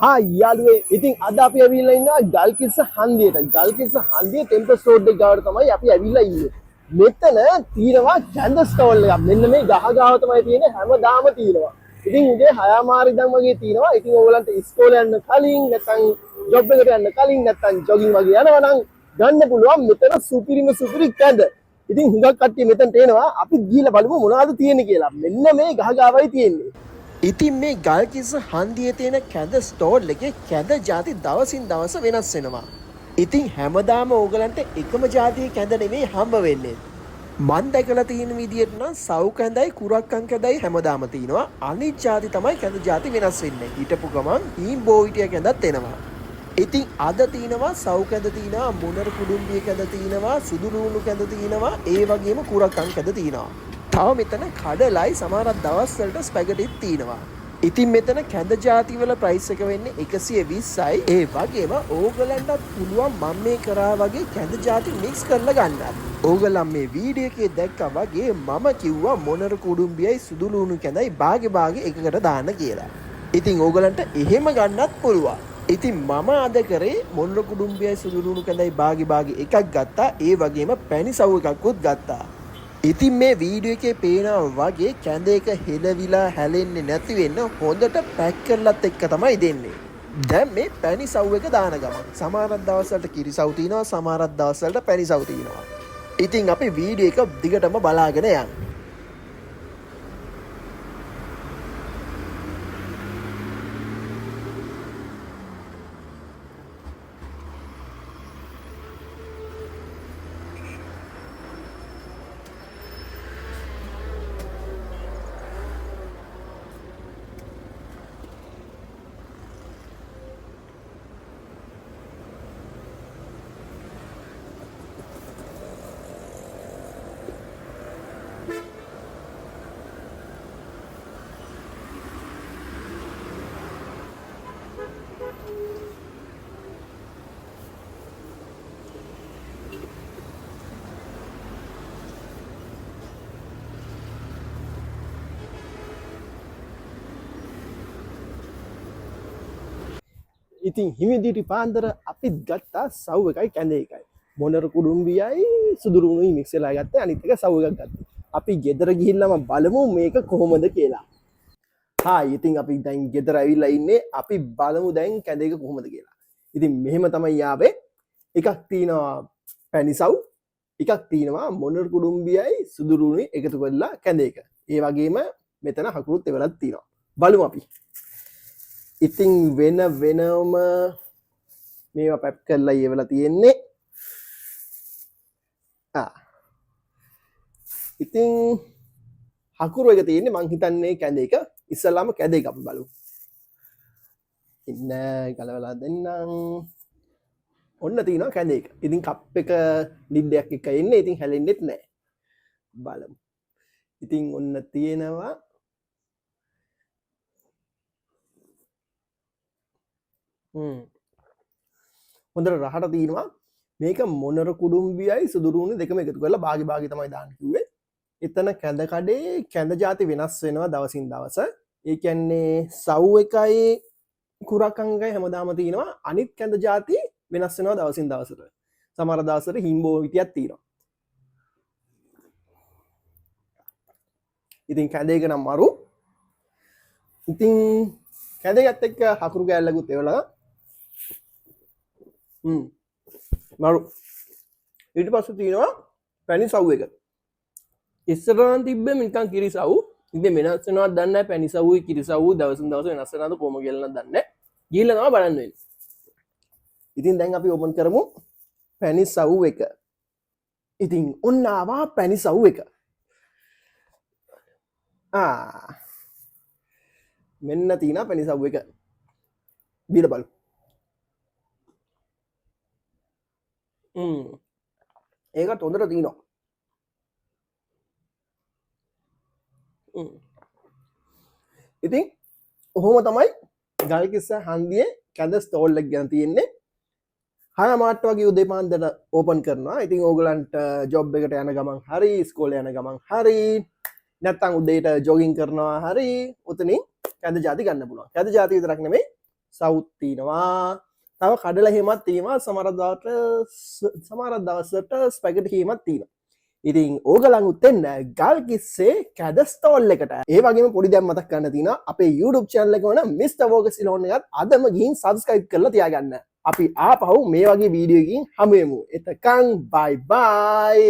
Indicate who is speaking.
Speaker 1: Hi යාළුවේ, ඉතින් අද අපි ඇවිල්ලා ඉන්නවා ගල්කිස්ස හන්දියට. ගල්කිස්ස හන්දියේ ටෙම්පල් රෝඩ් එක ගාවට තමයි අපි ඇවිල්ලා ඉන්නේ. මෙතන තියෙනවා කැඳ ස්ටෝල් එකක්. මෙන්න මේ ගහ ගාව තමයි තියෙන්නේ, හැමදාම තියෙනවා. ඉතින් උදේ 6:30 ඉඳන් වගේ තියෙනවා. ඉතින් ඕගොල්ලන්ට ඉස්කෝලේ යන්න කලින්, නැත්නම් ජොබ් එකට යන්න කලින්, නැත්නම් ජොගින් වගේ යනවා නම් ගන්න පුළුවන් මෙතන සුපිරිම සුපිරි කැඳ. ඉතින් හුඟක් කට්ටිය මෙතනට එනවා. අපි ගිහලා බලමු මොනවද තියෙන්නේ කියලා. මෙන්න මේ ගහ ගාවයි තියෙන්නේ.
Speaker 2: ඉතින් මේ ගල්කිස්ස හන්දියේ තියෙන කැඳ ස්ටෝල් එකේ කැඳ ජාති දවසින් දවස වෙනස් වෙනවා. ඉතින් හැමදාම ඕගලන්ට එකම ජාතියේ කැඳ නෙමෙයි හම්බ වෙන්නේ. මං දැකලා තියෙන විදියට නම් සව් කැඳයි කුරක්කන් කැඳයි හැමදාම තියෙනවා. අනිත් ජාති තමයි කැඳ ජාති වෙනස් වෙන්නේ. හිටපු ගමන් හීන් බෝවිටිය කැඳත් එනවා. ඉතින් අද තියෙනවා සව් කැඳ තියෙනවා, මුනර කුඩුම්බිය කැඳ තියෙනවා, සුදු ලුණු කැඳ තියෙනවා, ඒ වගේම කුරක්කන් කැඳ තියෙනවා. තව මෙතන කඩලයි සමහරක් දවස් වලට ස්පැගටිත් තියෙනවා. ඉතින් මෙතන කැඳ ජාති වල ප්‍රයිස් එක වෙන්නේ 120යි. ඒ වගේම ඕගලන්ටත් පුළුවන් මම මේ කරා වගේ කැඳ ජාති මික්ස් කරලා ගන්නත්. ඕගලන් මේ වීඩියෝ එකේ දැක්කා වගේ මම කිව්වා මොනර කුඩුම්බියයි සුදු ලුණු කැඳයි බාගේ බාගේ එකකට දාන්න කියලා. ඉතින් ඕගලන්ට එහෙම ගන්නත් පුළුවන්. ඉතින් මම අද කරේ මොනර කුඩුම්බියයි සුදු ලුණු කැඳයි බාගේ බාගේ එකක් ගත්තා. ඒ වගේම පැණි සව් එකක්වත් ගත්තා. ඉතින් මේ වීඩියෝ එකේ පේනවා වගේ කැඳ එක හෙලවිලා හැලෙන්නේ නැති වෙන්න හොඳට පැක් කරලත් එක්ක තමයි දෙන්නේ. දැන් මේ පැණි සව් එක දාන ගමන් සමහරක් දවස් වලට කිරි සව් තියෙනවා, සමහරක් දවස් වලට පැණි සව් තියෙනවා. ඉතින් අපි වීඩියෝ එක දිගටම බලාගෙන යන්න.
Speaker 1: ඉතින් හිමිදිරි පාන්දර අපිත් ගත්තා සව් එකයි කැඳ එකයි. මොනර කුඩුම්බියයි සුදු ලුණුයි මික්ස් වෙලා ගත්තේ, අනිත් එක සව් එකක් ගත්තා. අපි ගෙදර ගිහිල්ලාම බලමු මේක කොහොමද කියලා. හායි, ඉතින් අපි දැන් ගෙදර ඇවිල්ලා ඉන්නේ. අපි බලමු දැන් කැඳ එක කොහොමද කියලා. ඉතින් මෙහෙම තමයි ආවේ. එකක් තියෙනවා පැණි සව්, එකක් තියෙනවා මොනර කුඩුම්බියයි සුදු ලුණුයි එකතු කරලා කැඳ එක. ඒ වගේම මෙතන හකුරුත් එවලක් තියෙනවා. බලමු අපි. ඉතින් වෙන වෙනම මේවා පැක් කරලා එවලා තියෙන්නේ. ඉතින් හකුරු එක තියෙන්නේ මං හිතන්නේ කැඳ එක. ඉස්සල්ලාම කැඳ එක අපි බලමු. ඉන්න ගලවලා දෙන්නම්. ඔන්න තියෙනවා කැඳ එක. ඉතින් කප් එක ලිඩ් එකක් එක්ක එන්නේ. ඉතින් හැලෙන්නෙත් නෑ. බලමු. ඉතින් ඔන්න තියෙනවා. හොඳට රහට තියෙනවා. මේක මොනර කුඩුම්බියයි සුදු ලුණු දෙකම එකතු කරලා බාගේ බාගේ තමයි දාන්න කිව්වේ. එතන කැඳ කඩේ කැඳ ජාති වෙනස් වෙනවා දවසින් දවස. ඒ කියන්නේ සව් එකයි කුරක්කන් එකයි හැමදාම තියෙනවා. අනිත් කැඳ ජාති වෙනස් වෙනවා දවසින් දවසට. සමහර දවසට හිම්බෝ විටියක් තියෙනවා. ඉතින් කැඳ එක නම් මරු. ඉතින් කැඳ එකත් එක්ක හකුරු කෑල්ලකුත් එවලා. මරු. ඊට පස්සේ තියෙනවා පැණි සව් එක. ඉස්සර නම් තිබ්බේ නිකන් කිරි සව්. ඉතින් වෙනස් වෙනවද දන්නේ නැහැ. පැණි සව්යි කිරි සව්යි දවසින් දවස වෙනස් වෙනවද කොහොම කියලා නම් දන්නේ නැහැ. ගිහිල්ලා තමයි බලන්න වෙන්නේ. ඉතින් දැන් අපි ඕපන් කරමු පැණි සව් එක. ඉතින් ඔන්න ආවා පැණි සව් එක. මෙන්න තියෙනවා පැණි සව් එක. බීලා බලමු. ඒකත් හොඳට තියෙනවා. ඉතින් ඔහොම තමයි ගල්කිස්ස හන්දියේ කැඳ ස්ටෝල් එක ගැන තියෙන්නේ. 6 මාර්ට වගේ උදේ පාන්දර ඕපන් කරනවා. ඉතින් ඕගලන්ට ජොබ් එකට යන ගමන් හරි, ඉස්කෝලේ යන ගමන් හරි, නැත්තම් උදේට ජොගින් කරනවා හරි, උතනින් කැඳ ජාති ගන්න පුළුවන්. කැඳ ජාති විතරක් නෙමෙයි, සවුත් තියෙනවා. තව කඩල එහෙමත් තියෙනවා. සමහර දවසට සමහර දවසට ස්පැගටි එහෙමත් තියෙනවා. ඉතින් ඕගලන්ුත් එන්න ගල්කිස්සේ කැද ස්ටෝල් එකට. ඒ වගේම පොඩි දෙයක් මතක් කරන්න තියෙනවා. අපේ YouTube channel එක වන Mr. Walker Ceylon එකත් අදම ගිහින් subscribe කරලා තියාගන්න. අපි ආපහු මේ වගේ වීඩියෝ එකකින් හමු වෙමු. එතකන් බයි බයි.